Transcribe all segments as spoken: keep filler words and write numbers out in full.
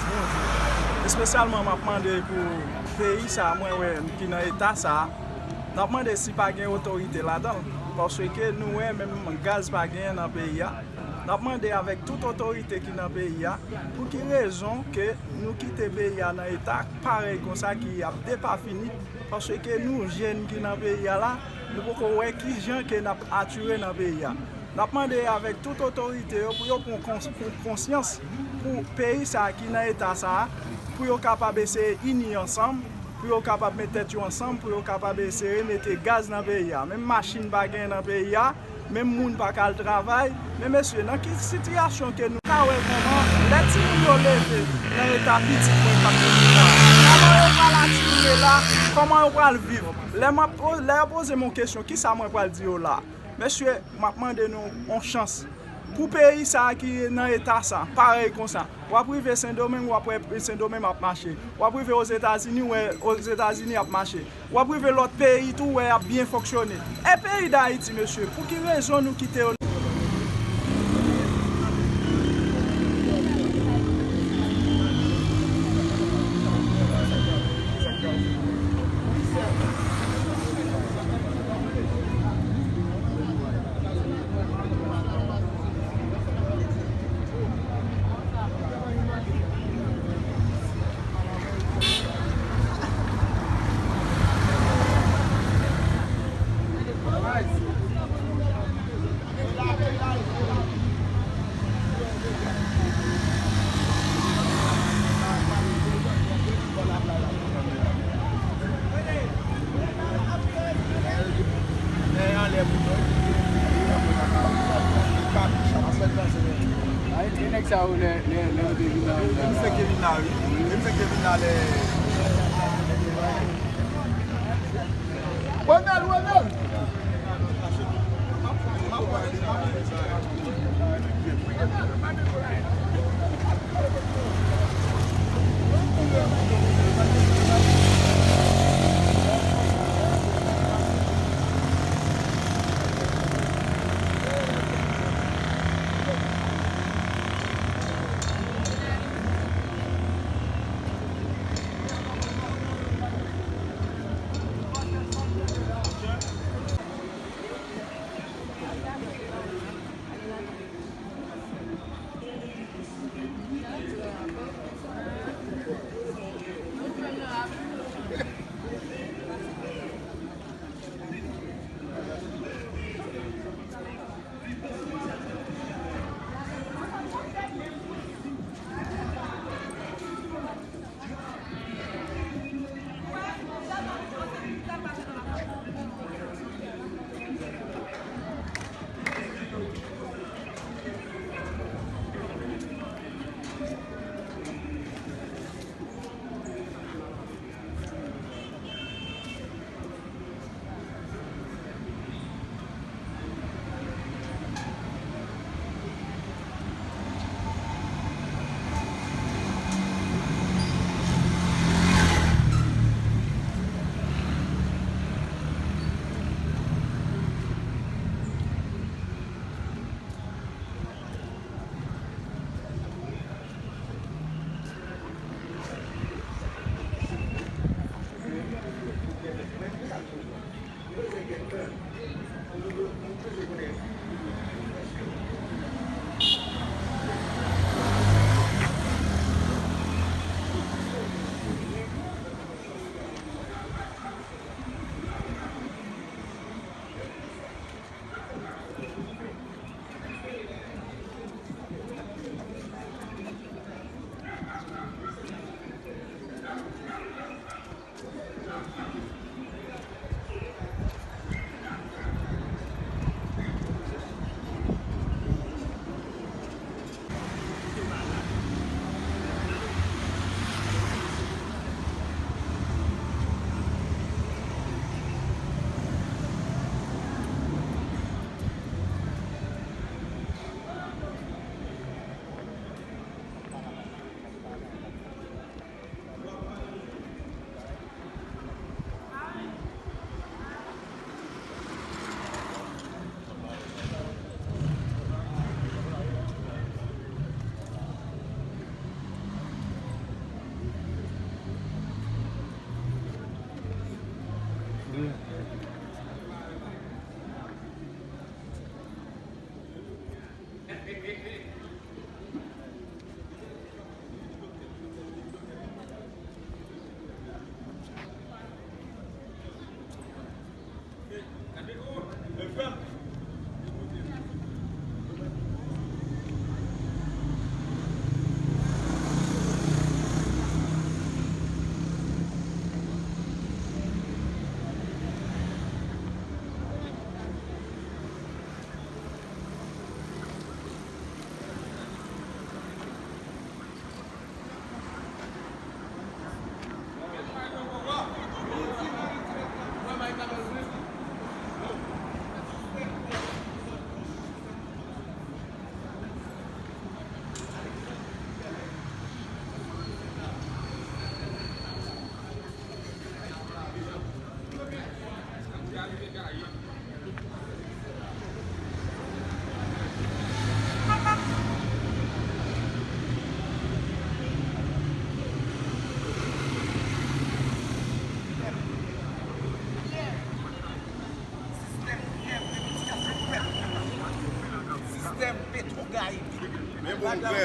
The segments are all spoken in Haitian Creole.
Bonjou. Espesyalman, m ap mande pou peyi sa a, mwen wè ki nan eta sa a. N ap mande si pa gen otorite ladan l. Paske nou wè menm gaz pa genyen nan peyi a. N ap mande avèk tout otorite ki nan peyi a, pou ki rezon ke nou kite peyi a nan eta parèy konsa ki ap depafini, paske nou jèn ki nan peyi a la, nou poko wè ki jan ke n ap atire nan peyi a. N ap mande avèk tout otorite yo pou yo pran kons-, pran konsyans pou peyi sa a ki nan eta sa a, pou yo kapab eseye ini ansanm, pou yo kapab met tèt yo ansanm, pou yo kapab eseye mete gaz nan peyi a. Menm machin pa genyen nan peyi a, menm moun pa ka al travay. Men mesye, nan ki sitiyasyon ke nou ka wè kòman lè timoun yo leve nan eta pitit mwen k ap leve la, kòman yo pral atire la, kòman yo pral viv? Lè m ap po-, lè yo poze m yon kesyon, kisa mwen pral di yo la? Mesye, m ap mande nou yon chans. Pou peyi sa a ki nan eta sa, parèy konsa, w ap rive Sendomeng, w ap wè Sendomeng ap mache. W ap rive Ozetazini, w wè Ozetazini ap mache. W ap rive lòt peyi tou, w wè y ap byen fonksyone. E peyi Dayiti, mesye, pou ki rezon nou kite yo? E nèg sa yo lè, lè, lè yo te vin nan, nan, nan. Ronald, Ronald!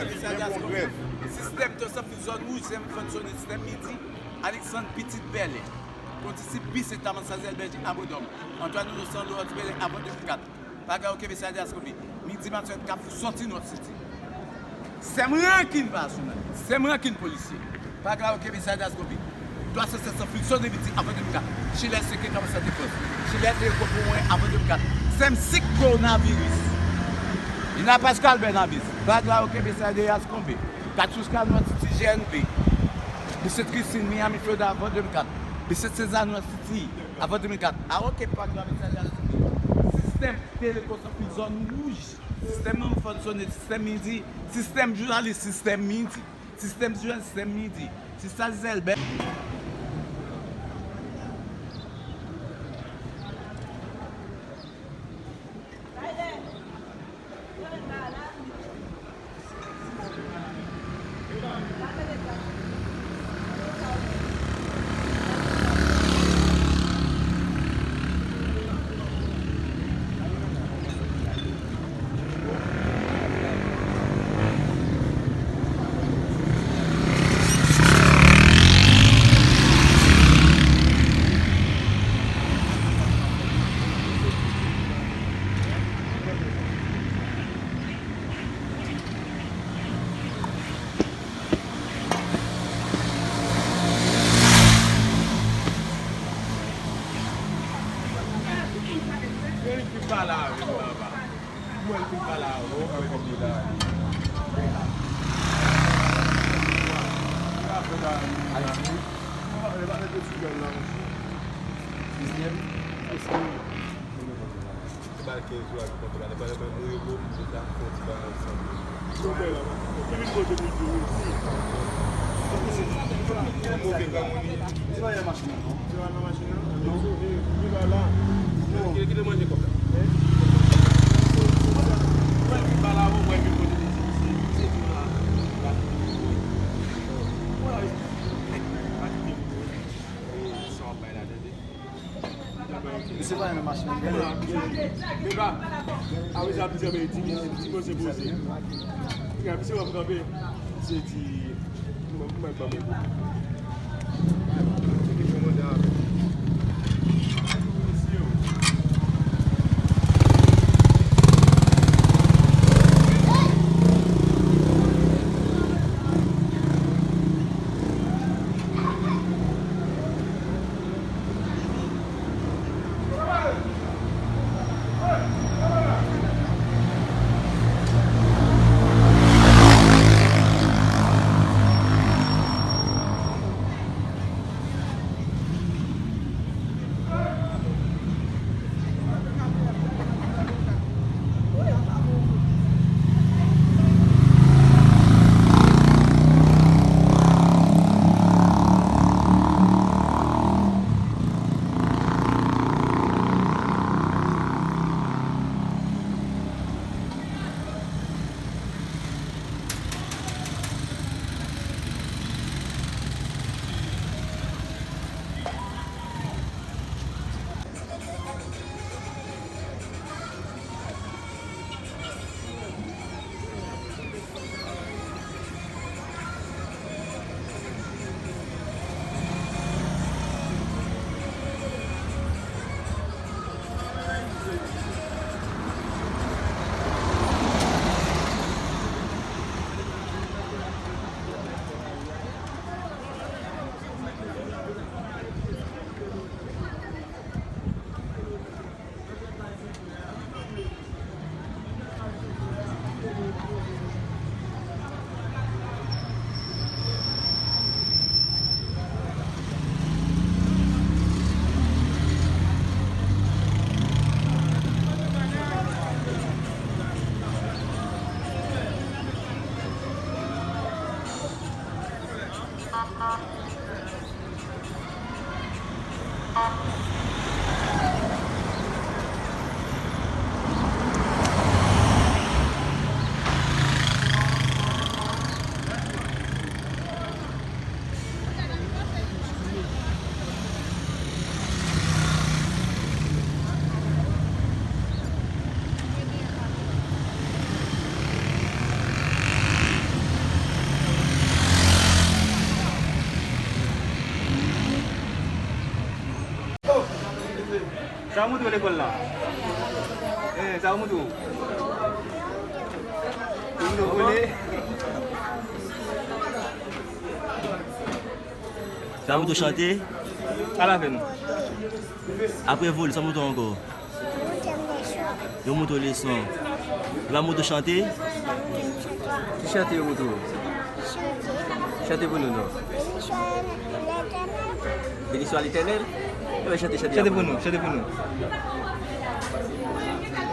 Komisarya Skonbe. Sistèm Tè Sanfil zòn wouj, Sèm Fann Sone, Sistèm Midi, Alexandre Pitit Bèlè. Kondisip bis eta Mansazèl Bèlji Abodòm. Antwàn Inosan Lowòs Bèlè avan de mil kat. Paraglay Oke Mesayè Dyas Konbe. Midi Matyòt Kafou sòti Nòt Siti. Sèm Rankin pa jounal. Sèm Rankin polisye. Paraglay Oke Mesayè Dyas Konbe. Twa san sèt san Filson de Midi avan de mil kat. Chilè Seke Kòmanse Defans. Chilè Teyoko Pouwen avan de mil kat. Sèm Sik Kowonaviris. Ina Paskal Bènabis. Paraglay Oke Mesayè Dyas Konbe. Katchouska Nòt Siti G N B. Bisit Kristin Miami Florida avan de mil kat. Bisit Seza Nòt Siti avan de mil kat. A Oke Paraglay Mesayè Dyas Konbe. Sistèm Tele Tè Sanfil zòn wouj. Sistèm Fann Sone, Sistèm Midi, Sistèm Jounalis, Sistèm Midi, Sistèm Jounalis, Sistèm Midi, Sistèm Zèlbè. Mwen fin pale avè l, papa. Mwen fin pale avè l, mwen fin pale avè l. Ayiti. Dezyèm. Dezyèm. Te ba l kenz jou a ki kontre la, lè pale mwen mouri pou m, li ta fè yon ti bagay ansanm. Ki vin kote pou di wi. Move granmoun li. Li pa nan machin nan, non. Li pa nan machin nan? Non. Li pa la. Non. Ki, ki te manje kòb la? Mwen ki pa la, mwen vin kote li di, se, se tou la. Misye pa renmen machin nan. Deba. Apre sa, misye ap di, men di, di, di, poze, poze. Misye wè m kanpe. Misye di, mwen, mwen, mwen, mwen. Sa w montre w lekòl la? Eh, sa w montre w? Ou montre w kole? Sa w montre w chante? Al avè nou. Apre vole, sa w montre w ankò? Yo montre w leson. Yo pa montre w chante? Ki chante yo montre w? Chante pou nou, non. Béni soit l'Éternel. Yo chante, chante. Chante pou nou, chante pou nou.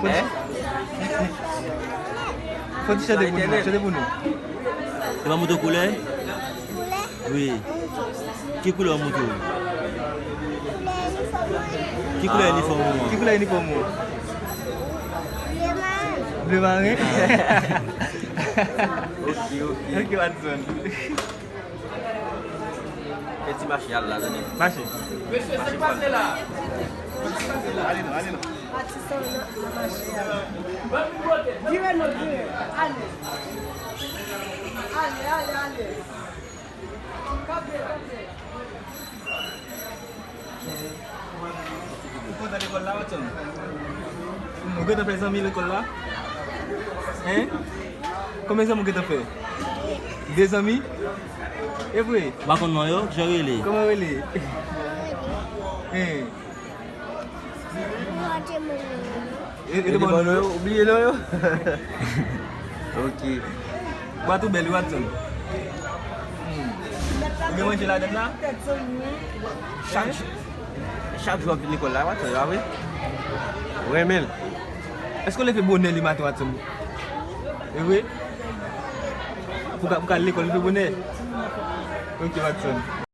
Hein? Fò ti chante pou nou, chante pou nou. Yo pa montre w koulè? Wi. Ki koulè w montre w? Ki koulè inifòm ou an? Ki koulè inifòm ou? Ble maren. Ok, ok. Ok, Watson. Fè ti mache al la, tande. Mache. Mache pase la. Ale non, ale non. Vire non, vire. Ale. Ale, ale, ale. Ou kontan lekòl la, Watson? Ou gentan fè zanmi lekòl la? Hein? Konbyen zanmi ou gentan fè? De zanmi? E vre? Ou pa konn non yo? Jan rele? Kòman rele? Hein? Mwen te mwen. E, e te bon, non, yo, ou bliye non yo? Ok. Bwat ou bèl, wi, Watson. Hmm. Ou gen manje ladann la? Chak jou, chak jou w ap vin lekòl la, Watson, pa vre? Ou renmen l? Èske w leve bonè le maten, Watson? E vre? Pou ka, pou ka al lekòl, leve bonè? Ok, Watson.